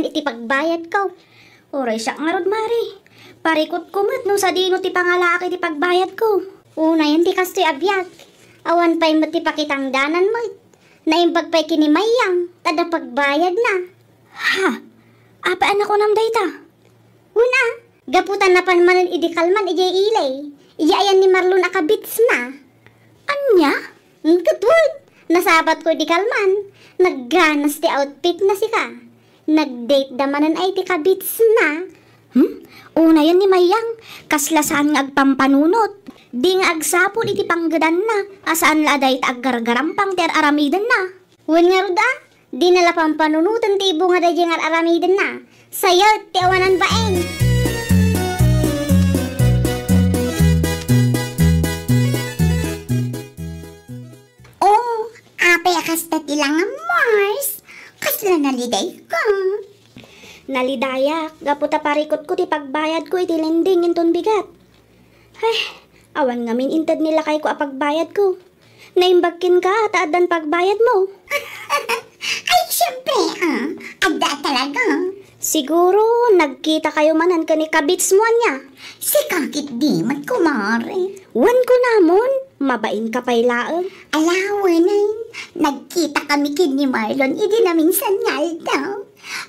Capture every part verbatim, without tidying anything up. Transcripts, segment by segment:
iti pagbayadko. Uray siak ngarud, Mare. Parikutko met no sadino ti pangalaak iti pagbayadko. Unayen ti kastoy a biag. Awan pay met ti pakitangdanan met. Naimbag pay ken ni Mayang, ta adda pagbayadna. Ha? Apay a nakunam dayta? Wen a, gapu ta napan manen idi kalman idiay ili, iya ayan ni Marlon a kabitsna. Ania? Ket wen, nasabatko idi kalman, nagganas ti outfitna sika. Nag-date da manen ay ti kabitsna. Hmm? Unayen ni Mayang, kasla saan nga agpampanunot. Di nga agsapul iti panggedanna, a saan la a dayta aggargarampang ti ar-aramidenna. Wen ngarud a, dina la pampanunoten ti ibunga daydiay nga ar-aramidenna. Sayet ti awanan baeng. Oh, apay a kasta ti langam, Mars? Kasla nalidayka? Nalidayak, gapu ta parikutko ti pagbayadko iti lending inton bigat. Ay, awan ngamin inted ni lakayko a pagbayadko. Naimbag kenka ta addan pagbayadmo. Ay, siyempre, ah. Adda talaga. Siguro, nagkitakayo manen ken ni kabitsmo ania? Sika ketdi met, kumare. Wen kunamon, mabainka pay laeng. Ala, wen, nagkitakami ken ni Marlon idi naminsan nga aldaw.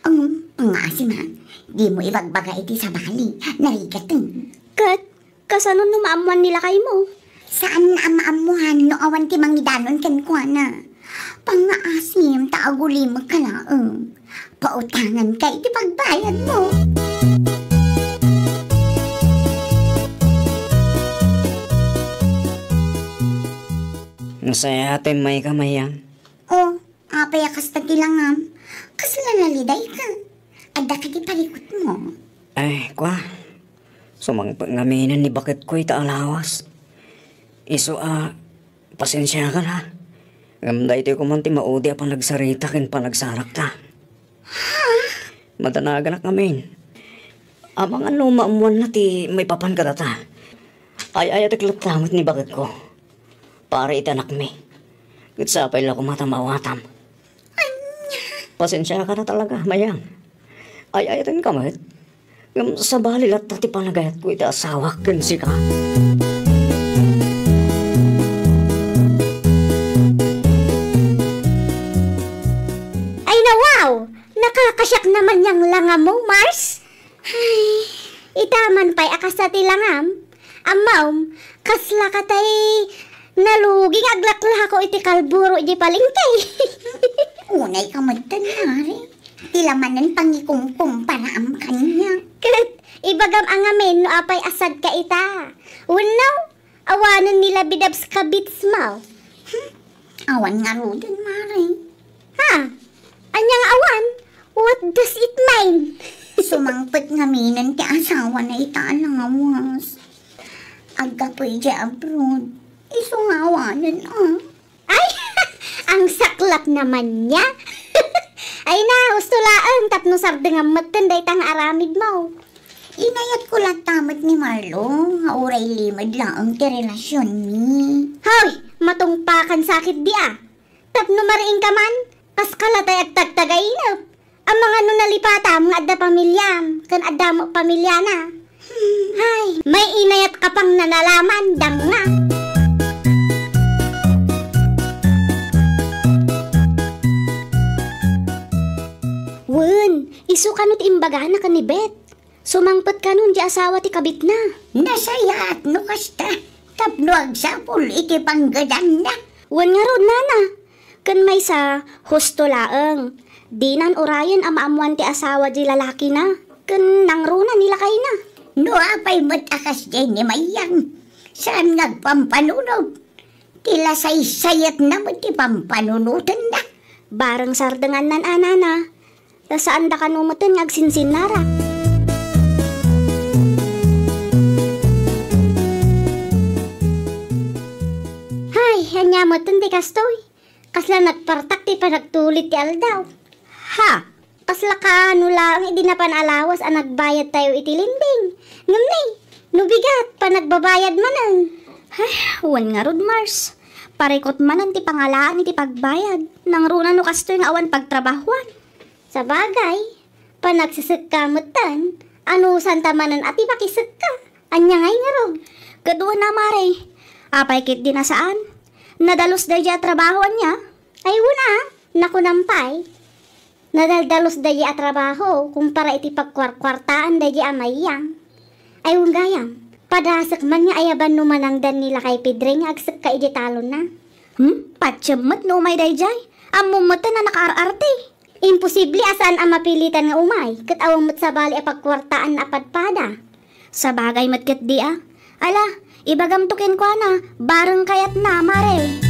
Um, nga asim, ha? Dimo ibagbaga iti sabali. Narigaten. Ket, kasano no maammoan ni lakaymo? Saan a maammoan no awan ti mangidanon kenkuana. Pangngaasim ta agulimekka laeng. Pautanganka iti pagbayadmo. Nasayaat ti immayka, Mayang. Oh, apay a kasta ti langam? Kasla nalidayka? Adda kadi parikutmo? Ay, kua. Sumangpet ngaminen ni baketko ita a lawas. Isu a, pasensiakan, ha. Ngem daytoy koman ti maudi a panagsarita ken panagsarakta. Ha? Madanaganak ngamin. Amangan no maammoanna ti maipapan kadata. Ay-ayatek latta met ni baketko. Para iti anakmi. Ket sapay la koma ta maawatam. Ania? Pasensiakan a talaga, Mayang. Ay-ayatenka met. Ngem sabali latta ti panagayatko iti asawak ken sika. Ay, nawaw! Nakakasiak naman yang langamo, Mars. Ay, ita man pay a kasta ti langam. Ammom, kasla katay naluging aglaklako iti kalburo iti palengke. Unay ka metten, Mari. Ti lamanen pangikumkumparaam kaniak. Ket ibagam a ngamin no apay a sadka ita. Wenno, awanen ni labidabs kabitsmo. Hmm? Awan ngaruden, Mari. Ha? Ania nga awan? What does it mean? Sumangpet ngaminen ti asawana ita a lawas. Aggapu idiay abroad. Isu nga awanen, a. Ay! Ang saklap naman niya! Ay na, husto laeng tapno sardengam metten dayta nga aramidmo. Inayatko latta met ni Marlo nga uray limed laeng ti relasionmi. Hoy! Matungpakan sakit di a! Tapno mariingka man, kaskala tay agtagtagainep. Amangan no nalipatam nga adda pamiliam, ken adda met pamiliana. Hay, may inayat ka pang nanalaman, dangngak. Wen, isu kano ti imbagana ken ni Beth? Sumangpet kanon ti asawa ti kabitna. Nasayaat no kasta, tapno agsapul iti panggedanna. Wen ngarud, nana. Ken maysa, husto laeng. Dinan urayen a maammoan ti asawa di lalakina. Ken nangruna ni lakayna. No apay met a kasdiay ni Mayang, saan nga agpampanunot? Ti la saysayatna met ti pampanunotenna. Bareng sardengannan a, nana. Ta saanda kano metten nga agsinsinnarak. Hay, ania metten ti kastoy? Kasla nagpartak ti panagtulid ti aldaw. Ha? Kasla kano laeng idi napan a lawas a nagbayadtayo iti lending. Ngem ni, no bigat, panagbabayad manen. Ay, wen ngarud, Mars. Parikut manen ti pangalaan iti pagbayad. Nangruna no kastoy nga awan pagtrabahuan. Sabagay, Panagsisekka metten, anusanta manen a ti makisekka. Ania ngay ngarud? Ket wen a, Mare. Apay ketdi a saan? Nadalus daydiay a trabaho, ania? Ay, wen a, nakunam pay. Nadaldalus daydiay a trabaho kumpara iti pagkuarkuartaan daydiay a Mayang. Ay, wen gayam, padasek man nga ayaban no manangdan ni lakay Pedring nga agsekka idiay talonna. Hmm? Patiem met no umay daydiay. Ammom metten a nakaar-arte. Imposible a saan a mapilitan nga umay, ket awan met sabali a pagkuartaan a padpada. Sabagay met ketdi a. Ala, ibagamto kenkuana, bareng kayatna, Mare.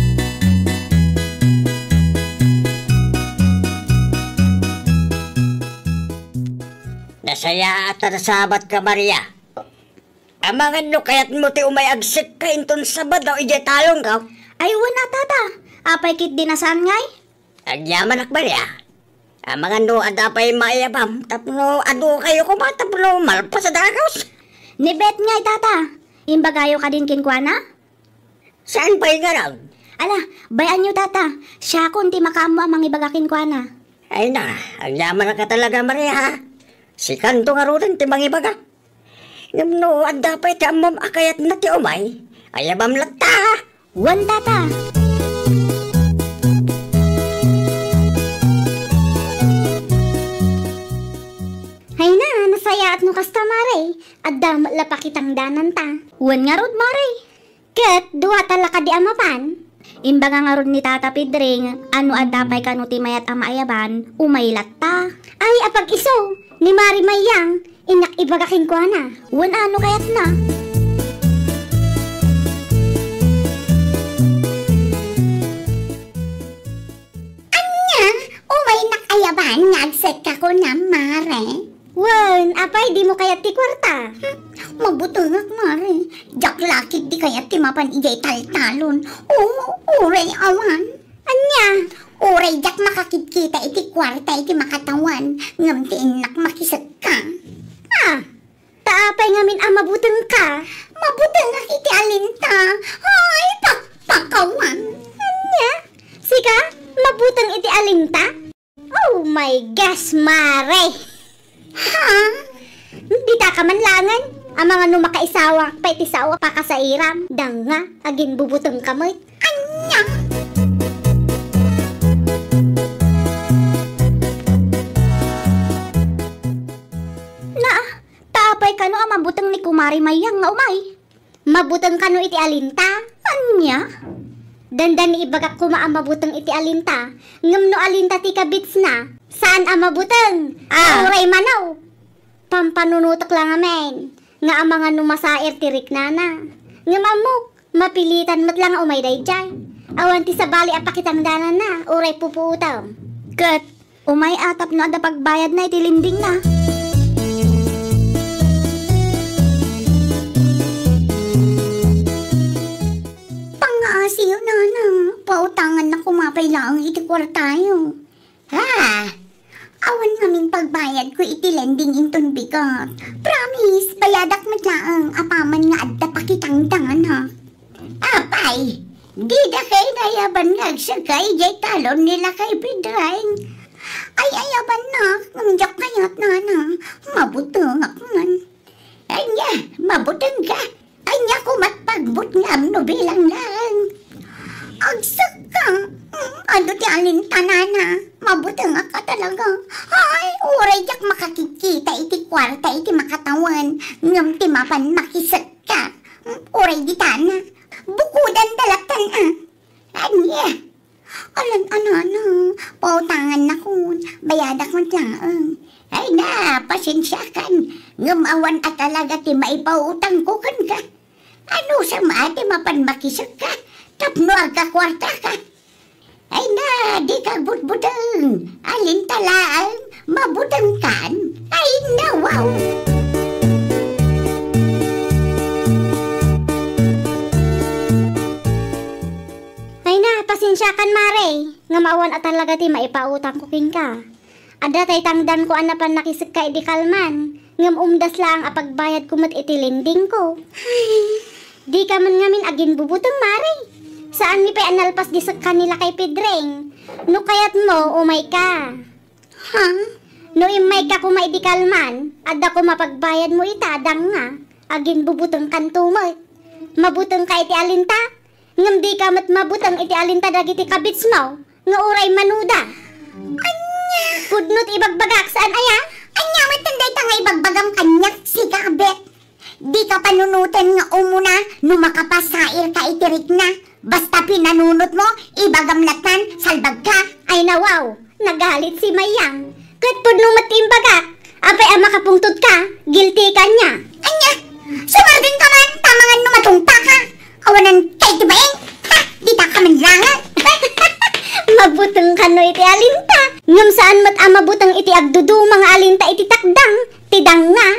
Nasayaat a nasabatka, Maria. Amangan no kayatmo ti umay agsekka inton Sabado idiay talonko? Ay, wen a, Tata. Apay ketdi a saan ngay? Agyamanak, Maria. Amangan no adda pay maayabam tapno adu kayo koma tapno malpas a dagus. Ni Bet ngay, Tata. Imbagayo kadin kenkuana? Saan pay ngarud? Ala, bay-anyo, Tata. Siakon ti makaammo a mangibaga kenkuana. Ay na, agyamanak a talaga, Maria, ha? Sikanto ngaruden ti mangibaga. Ngem no adda pay ti ammom a kayatna ti umay, ayabam latta. Wen, Tata. Ay na, nasayaat no kasta, Mare. Adda met la pakitangdananta. Wen ngarud, Mare. Ket dua ta la kadi a mapan. Imbaga ngarud ni Tata Pedring a no adda pay kano ti mayat a maayaban, umay latta. Ay, apag-isu, ni Mari Mayang, innak ibaga kenkuana. Wen a no kayatna. Ania, umaynak ayaban nga agsekka kunam, Mare? Wen, apay dimo kayat ti kuarta? Hmm, mabutengak, Mare. Diak la ketdi kayat ti mapan idiay taltalon. O, uray awan. Ania? Uray diak makakitkita iti kuarta iti makatawan, ngem ti innak makisekka. Ah, ta apay ngamin a mabutengka? Mabutengak iti alinta. Ay, pakpakawan. Ania? Sika? Mabuteng iti alinta? Oh my gosh, Mare! Ha? Dita ka man langen? Amangan no makaisawa pay ti sao a pakasairam, danga, aginbubutengka met. Ania? Naa, ta apay kano a mabuteng ni Kumare Mayang nga umay? Mabuteng kano iti alinta? Ania? Dandani ibagak koma a mabuteng iti alinta, ngem no alinta ti kabitsna, saan a mabuteng. Ah. Uray manaw. Pampanunotek la ngamin, nga amangan no masair ti riknana. Ngem ammok, mapilitan met la nga umay daydiay. Awan ti sabali a pakitangdananna, uray pupuotem. Ket, umay a tapno adda pagbayadna iti lendingna. Pangngaasiyo, nana, pautanganna koma pay laeng iti kuartayo. Ha? Awan ngamin pagbayadko iti lending inton bigat. Promise, bayadak met laeng apaman nga adda pakitangdanganak. Apay, dida kay nayaban nga agsekka idiay talon ni lakay Pedring? Ay, ayabannak, ngem diak kayat, nana. Mabutengak man. Ania, mabutengka? Ania komat pagbutngam no bilang laeng? Agsekka. Mm, adu ti alinta, nana. Mabutengak a talaga. Ay, uray diak makakitkita iti kuarta iti makatawan, ngem ti mapan makisekka. Mm, uray ditana. Bukodanda latta, a. Ania? Alan a, nana, pautangannakon, bayadak met laeng. Ay na, pasensiakan, ngem awan a talaga ti maipautangko kenka. Anusam a ti mapan makisekka tapno agkakuartaka? Ay na, dika agbutbuteng. Alinta laeng, mabutengkan. Ay na, wow! Ay na, pasensiakan, Mare, ngem awan a talaga ti maipautangko kenka. Adda tay tangdanko a napan nakisekka idi kalman, ngem umdas laeng a pagbayadko met iti lendingko. Dika man ngamin aginbubuteng, Mare. Saanmi pay a nalpas di sekka ni lakay Pedring. No kayatmo, umayka. Ha? No immayka koma idi kalman, adda koma pagbayadmo ita, danga, aginbubutengkanto met. Mabutengka iti alinta, ngem dika met mabuteng iti alinta dagiti kabitsmo nga uray manuda. Ania? Pudno ti ibagbagak, saan aya? Ania met dayta nga ibagbagam kaniak, sika, Abet? Dika panunoten nga umuna no makapasairka iti rikna. Basta pinanunotmo, ibagam lattan, salbagka. Ay nawaw, nagalit si Mayang. Ket pudno met ti imbagak. Apay a makapungtotka, guilty ka nia. Ania? Sumardengka man, ta mangan no matungpaka. Awanan kay ti baeng. Ha? Dita ka man langet. Mabuteng kano iti alinta. Ngem saan met a mabuteng iti agduduma nga alinta iti takdang. Ti danga.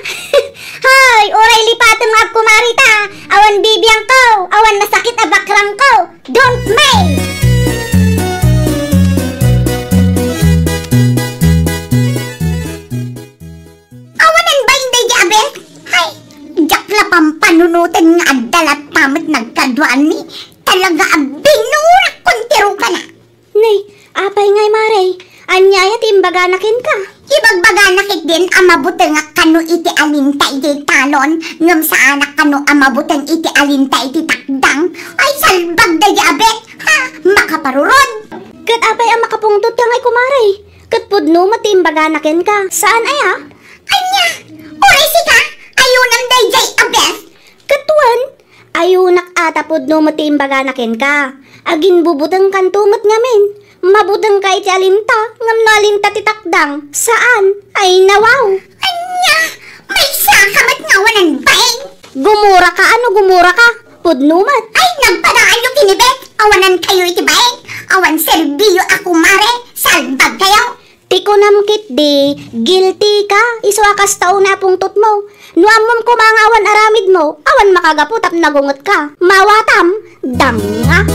Hay, uray lipatem nga agkumarita. Awan bibiangko, awan nasakit a bakrangko. Don't mind! Awanan bain daydi a Abet? Hay, diak la pampanunoten nga adda latta met nagkaduaanmi. Talaga a binurakon ti rupana. Nay, apay ngay, Mare? Ania aya ti imbagana kenka? Ibagbagana ketdin a mabutengak kano iti alinta idiay talon, ngem saanak kano a mabuteng iti alinta iti takdang. Ay, salbag daydi a Abet! Ha? Makaparurod! Ket apay a makapungtotka ngay, kumare? Ket pudno met ti imbagana kenka. Saan aya? Ania? Uray sika? Ayonam daydiay a Abet? Ket wen, ayunak a ta pudno met ti imbagana kenka. Aginbubutengkanto met ngamin. Mabutengka iti alinta, ngem no alinta ti takdang, saan. Ay, nawaw. Ania? Maysaka met nga awanan bain? Gumuraka, ano gumuraka? Pudno met. Ay, nagpadaanyo ken ni Bet. Awanankayo iti bain. Awan serbiyo a kumare. Salbagkayo. Ti kunam ketdi, guilty ka, isu a kasta unay a pungtotmo. No ammom koma nga awan aramidmo, awan makagapu tapno nagungetka. Mawatam, danga.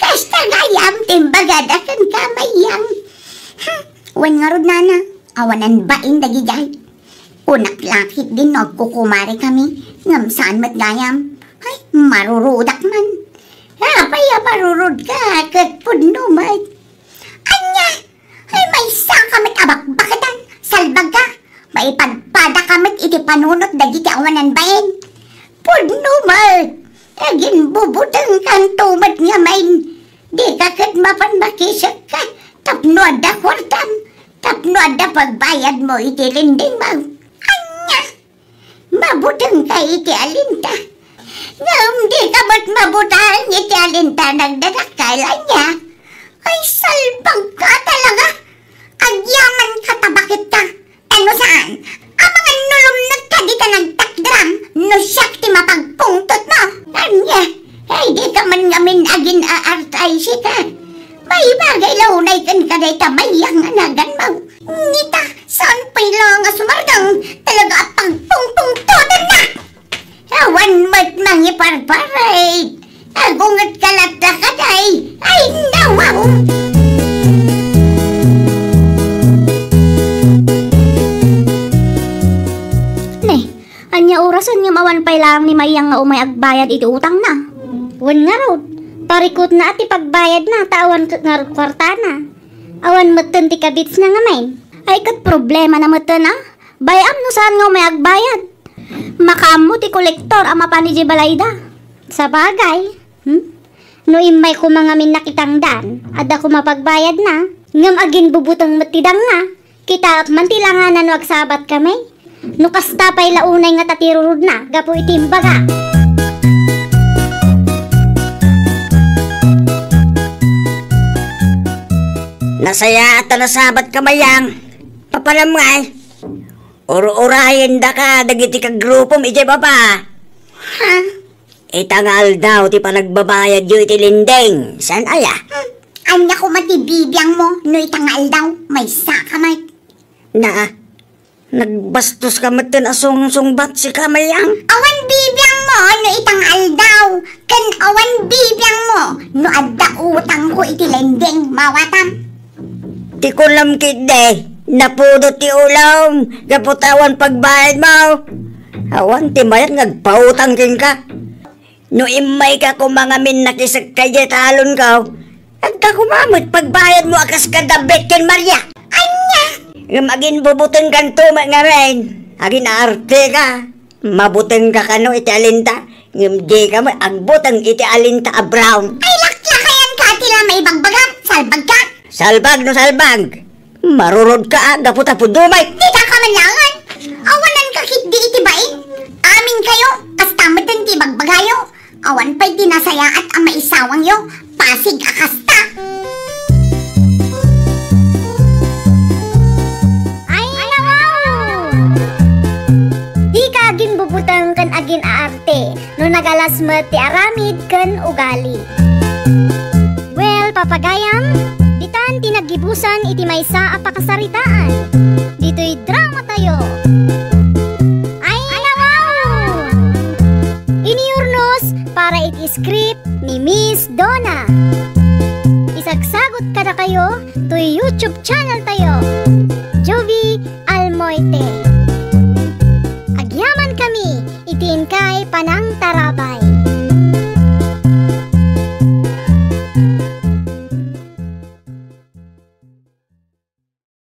Kasta gayam ti imbagada kenka, Mayang. Hmm, wen ngarud, nana, awanan bain dagidiay. Unak la ketdin no agkukumare kami, ngem saan met gayam. Ay, marurudak man. Apay a marurodka, ket pudno met. Ania? Ay, maysaka met a bakbaketan, salbagka. Maipadpadaka met iti panunot dagiti awanan bain. Pudno met. Aginbubutengkanto met ngamin. Dika ket mapan makisekka tapno adda kuartam, tapno adda pagbayadmo iti lendingmo. Ania? Mabutengka iti alinta. Ngem dika met mabuteng iti alinta nagdadakkel, ania? Ay, salbagka talaga. Agyamanka ta baketka. Ano saan? Amangan no lumnekka dita nagtakderam no siak ti mapagpungtotmo. Ania? Ay, dika man ngamin agin-aartay sika. Maibagay la unay kenka dayta Mayang a naganmo. Ngem ita, saan pay la nga sumardeng, talaga a pagpungpungtotenna. Awan met mangiparparay. Agungetka latta kadi. Ay, nawaw! Ne, ania orasen ngem awan pay laeng ni Mayang nga umay agbayad iti utangna? Wen ngarud, parikutna a ti pagbayadna ta awan ket ngarud kuartana. Awan metten ti kabitsna ngamin. Ay, ket problemana metten a. Bay-am no saan nga umay agbayad. Makaammo ti kolektor a mapan idiay balayda. Sabagay. Hmm? No immay koma ngamin nakitangdan, adda koma pagbayadna. Ngem aginbubuteng met ti danga. Kitaek man ti langana no agsabatkami. No kasta pay la unay ngata ti rurudna gapu iti imbaga. Nasayaat ta nasabatka, Mayang. Papanam ngay. Ur-urayendaka dagiti kagrupom idiay baba. Ha? Ita nga aldaw ti panagbabayadyo iti lending. Saan aya? Hmm. Ania koma ti bibiangmo no ita nga aldaw? Maysaka met. Na, nagbastoska metten a sungsungbat sika, Mayang. Awan bibiangmo no ita nga aldaw, ken awan bibiangmo no adda utangko iti lending, mawatam. Ti kunam ketdi, napudot ti ulom, gapu ta awan pagbayadmo. Awan ti mayat nga agpautang kenka. No immayka koma ngamin nakisagkayat alonko, agka koma met pagbayadmo a kas kadabet ken Maria. Ania? Ngem aginbubutengkanto met ngamin. Agin-aarteka. Mabutengka kano iti alinta, ngem dika met agbuteng iti alinta a brown. Ay, laklakayanka ti la maibagbagam, salbagka. Salbag no salbag. Marurodka a gapu ta pudumay. Dika ka manlangan. Awananka ketdi iti bain. Aminkayo, kasta metten ti ibagbagayo. Awan pay ti nasayaat a maisawangyo. Pasig a kasta. Ay, nawaw! Dika aginbubuteng ken agin-aarte no nagalas met ti aramid ken ugali. Well, papagayam, ditan ti naggibusan iti maysa a pakasaritaan. Ditoy dramatayo. Ay, nawaw! Iniurnos para iti script ni Miss Donna. Isagsagot kadakayo toy YouTube channel tayo, Jovie Almoite.